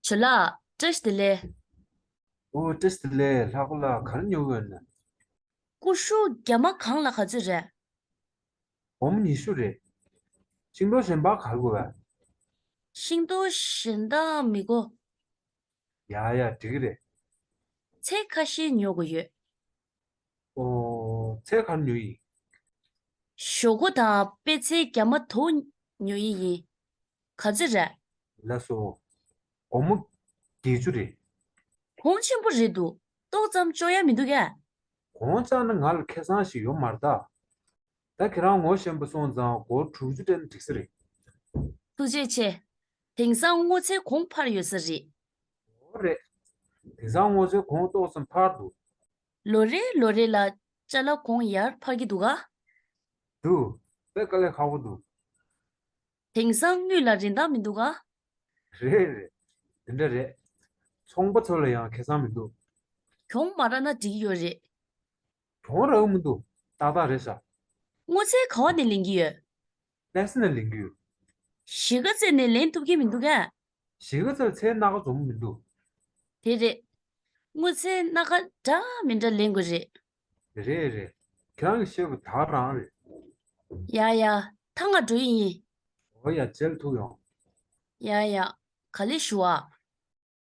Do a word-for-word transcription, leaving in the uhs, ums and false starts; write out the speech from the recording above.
ཇོ་ལགས། བཀྲ་ཤིས་བདེ་ལེགས། ཨོ། བཀྲ་ཤིས་བདེ་ལེགས། ལྷག་པ་ལགས། ག་རེ་ཉོ་གི་ཡོད་ན། ཀུ་ཤུ་རྒྱ་མ་གང་ལ་ག་ཚོད་རེད། སྒོར་མོ་ཉི་ཤུ་རེད། ཤིང་ཏོག་གཞན་པ་ག་རེ་དགོས་པས། ཤིང་ཏོག་གཞན་དག་མི་དགོས། ཡ་ཡ། འགྲིག་གི་རེད། ཚལ་ཁ་ཤས་ཉོ་དགོས་ཡོད། ཨོ། ཚལ་ག་རེ་ཉོ་ཡིན། ཞོག་ཁོག་དང་པད་ཚལ་རྒྱ་མ་དོ་ཉོ་ཡི་ཡིན། ག་ཚོད་རེད། ལགས་སོ། སྒོར་མོ་བརྒྱད་ཅུ་རེད། གོང་ཆེན་པོ་རེད་འདུག་ཏོག་ཙམ་གཅོག་ཡ་མི་འདུག་གས། གོང་བཅག་ན་ང་ལ་ཁེ་བཟང་ཞིག་ཡོད་མ་རེད་ད། ད་ཁྱེད་རང་ངོ་ཤེས་པ་སོང་ཙང་སྒོར་དྲུག་ཅུ་སྤྲད་ན་འགྲིག་ས་རེད། ཐུགས་རྗེ་ཆེ། དེང་སང་སྔོ་ཚལ་གོང་འཕར་ཡོད་ས་རེད། འོ་རེད། དེང་སང་སྔོ་ཚལ་གོང་ཏོག་ཙམ་འཕར་འདུག་ལོ་རེ་ལོ་རེ་ལ་ཅ་ལག་གོང་ཡར་འཕར་གྱི་འདུག་ག་འདུག་དཔེ་དཀའ་ལས་ཁག་པོ་འདུག་དེང་སང་དངུལ་ལ་རིན་ཐང་མི་འདུག་ག་རེད་རེད། དེ་འདྲ་རེད། ཚོང་པ་ཚོ་ལ་ཡང་ཁེ་བཟང་མི་འདུག་གྱོང་མ་རག་ན་འགྲིག་གི་ཡོད་རེད། གྱོང་རག་གི་མི་འདུག་ཏག་ཏག་རེད་ཤག་སྔོ་ཚལ་ག་བ་ནས་ལེན་གྱི་ཡོད། ལྷ་ས་ནས་ལེན་གྱི་ཡོད། གཞིས་ཀ་རྩེ་ནས་ལེན་ཐུབ་ཀྱི་མི་འདུག་གས། གཞིས་ཀ་རྩེར་ཚལ་སྣ་ཁ་འཛོམས་མི་འདུག་དེ་རེད། སྔོ་ཚལ་སྣ་ཁ་འདྲ་མི་འདྲ་ལེན་དགོས་རེད། རེད་རེད། ཁྱེད་རང་གིས་བཤད་པ་ད་ག་རང་རེད། ཡ་ཡ། ད་ང་འགྲོ་ཡི་ཡིན། འོ་ཡ། རྗེས་ལ་ཐུག་ཡོང་། ཡ་ཡ། ག་ལེར་བཞུགས་ཨ།